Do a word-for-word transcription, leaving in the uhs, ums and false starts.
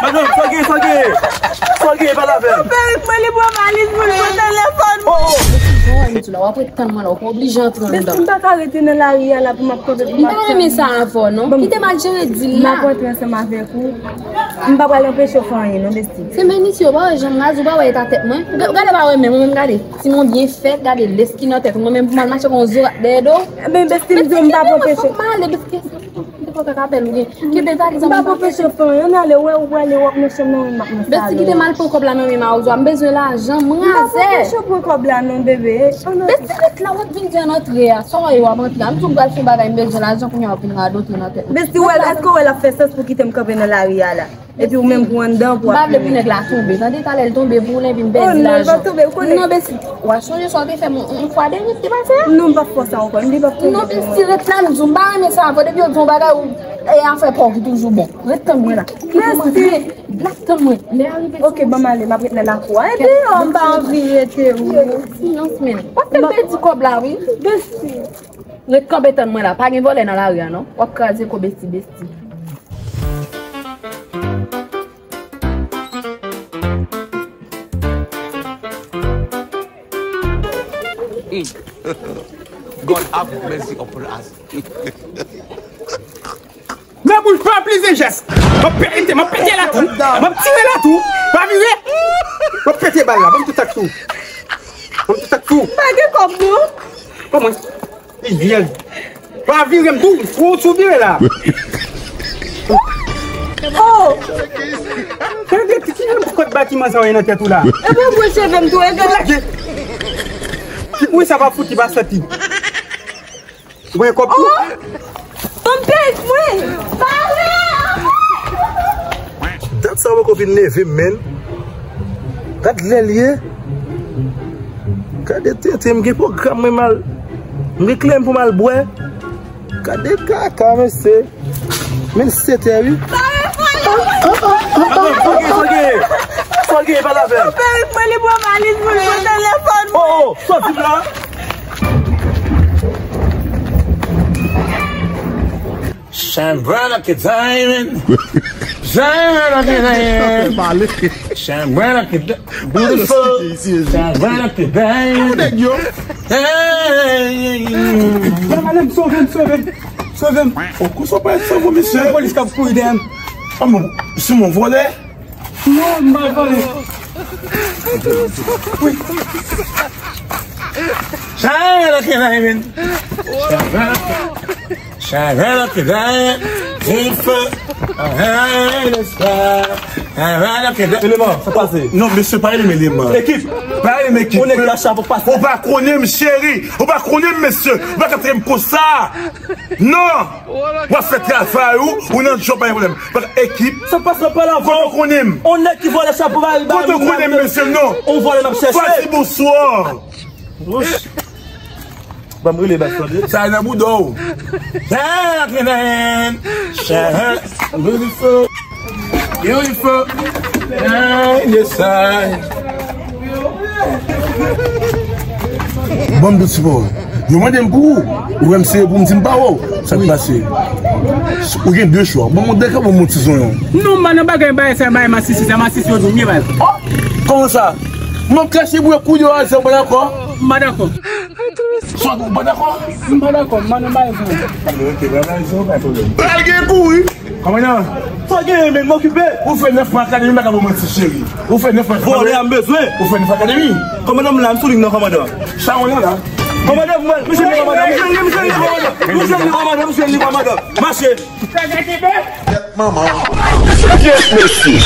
Madanm, sa w gen, sa w gen? Sa w gen, pale avè m. Perik mwen, li pran valiz mwen, li pran telefòn mwen. Oh, oh. Jan w di la, w ap ret tann mwen la, ou pa oblije antre anndan. Besti, m pa ka rete nan lari a la pou m ap kanpe pou m ap tann. M pa renmen sa avè w, non. Kite m al jere dil la. M ap antre ansanm avèk ou. M pa pral anpeche w fè anyen, non, besti. Se menm isi yo, pa wè jan m raze, ou pa wè eta tèt mwen. Gade, pa wè menm, ou menm gade. Ti mwen byen fèt, gade lès ki nan tèt ou. Mwen menm pou m al mache kon zorat dèyè do. Ebyen, besti, m di w m p ap anpeche w. Fòk m ale, besti. Kite kòkè kapèl ou gen. Kite valiz an. M p ap anpeche w fè anyen. Ann ale, wè ou prale, w ap nan chanm nan, mwen m ap nan salon. Besti, kite m al pran kòb la nan men mawozo a. M bezwen lajan, m razè. M p ap anpeche w pran kòb la non, bebe. Besti, ret la, w ap vin di ann antre a. Sa w ye w ap antre a? M di w m pral fè yon bagay, m bezwen lajan, kounye a w ap vin radote nan tèt mwen. Besti, w wè, èske w wè l ap fè sans pou kite m kanpe nan lari a la? Epi ou menm pou anndan pou ap. M pa vle pou nèg la tonbe. Tande talè l tonbe pou ou, epi m pèdi lajan. Oh non, l p ap tonbe, ou konnen. Non, besti, w a sonje sa w te fè m yon fwa de nèt te pase a? Non, m p ap fè sa ankò. M di l p ap tonbe. Non, besti, ret la, m di w, m pa renmen sa avè w. Depi yo di yon bagay, ou, e afè pa w ki toujou bon. Ret tann mwen la. Besti. Ret tann mwen. Lè a rive. Ok, ban m ale, m ap ret nan lakou a. Epi, oh, m pa anvi rete, wi. Silans, men. W ap fè m pèdi kòb la, wi. Besti. Ret kanpe tann mwen la. Pa gen vòlè nan lari a, non. W ap kraze kò besti, besti. God have mercy upon us. Men moun fè plizyè jès. M ap pete, m ap pete la tou. M ap tire la tou. Pa vire. M ap pete bal la. Ban m tout ak tou. Ban m tout ak tou. Pa gen kòb non. Kòman? Li vyen. Pa vire m tou, ou sou vire la. Oh! Tande ti ki jan kòd batiman sa w ye nan tèt ou la. E pa gwo cheve m tou, e gen. Lage. Wi, sa pa fout, li pa santi. Ou gen kòb tou? Oh! Ban m pèk mwen. Pare! Dat sa poko fin leve m, menn. Gad lè l ye. Gade tete, m gen pwogram mwen mal. M gen kleren pou m al bwè. Gade kaka, mesye. Men sete, wi. Soge, soge. Soge, pale avè m. Perik mwen, li pran valiz mwen, li pran telefòn mwen. Oh, oh, soti la. Shine bright like a diamond. Shine bright like a diamond. Shine bright like a di-, beautiful. Shine bright like a diamond. Hey. Madanm, sove m, sove m, sove m. O, kousa w pa sove m, mesye? Lapolis k ap kouri dèyè m. Kòman, si m yon vòlè? Non, m pa vòlè. Wi. Shine like a diamond. Shine like a diamond. Shine like a diamond. Beautiful. Shine like a diamond. Eleman, sa pase? Non, mesye, pa rele m eleman. Ekip. Pa rele m ekip. Ou nèg la chapo pase. Ou pa konnen m, cheri. Ou pa konnen m, mesye. Ou pa ka trete m konsa. Non! W ap fè travay ou, ou nan djòb, pa gen pwoblèm. Ekip. Sa pase nan pale avè w. Kote w konnen m? On nèg ki vòlè chapo ba, ba. Kote w konnen m, mesye, non? On vòlè n ap chèche. Pa di bonswa. Wouch. Ban m rele bas, tande. Sa nan bouda w. Beautiful. Beautiful. Hey, yes, I. Ban m dout sipò. Yo mande m pou ou. Ou wè m serye pou m di m pa wè w. Sa k pase? Ou gen de chwa. Ban m yon dèk, ban m yon ti zonyon. Non, m pa nan bagay, bagay sa, bagay masisi, sa masisi yo di m ye, bagay. Oh! Kòman sa? M ap krache bouyon kou yo a, se ou pa dakò? M pa dakò. Swa ou pa dakò? M pa dakò, m pa nan bagay sa. Pral gen kou, wi. Kòmandan. Sa w genyen, men m okipe. Ou fè nèf mwa akademi, m pa ka ba w manti, cheri. Ou fè nèf mwa. Vòlè a m bezwen. Ou fè nèf mwa akademi. Kòmandan, m la, m sou liy nan, kòmandan. Sa w la la. Kòmandan, m jwenn li, kòmandan, m jwenn li, kòmandan, m jwenn li, kòmandan, m jwenn li, kòmandan. Mache. Kèt, manman. Kèt, mesye.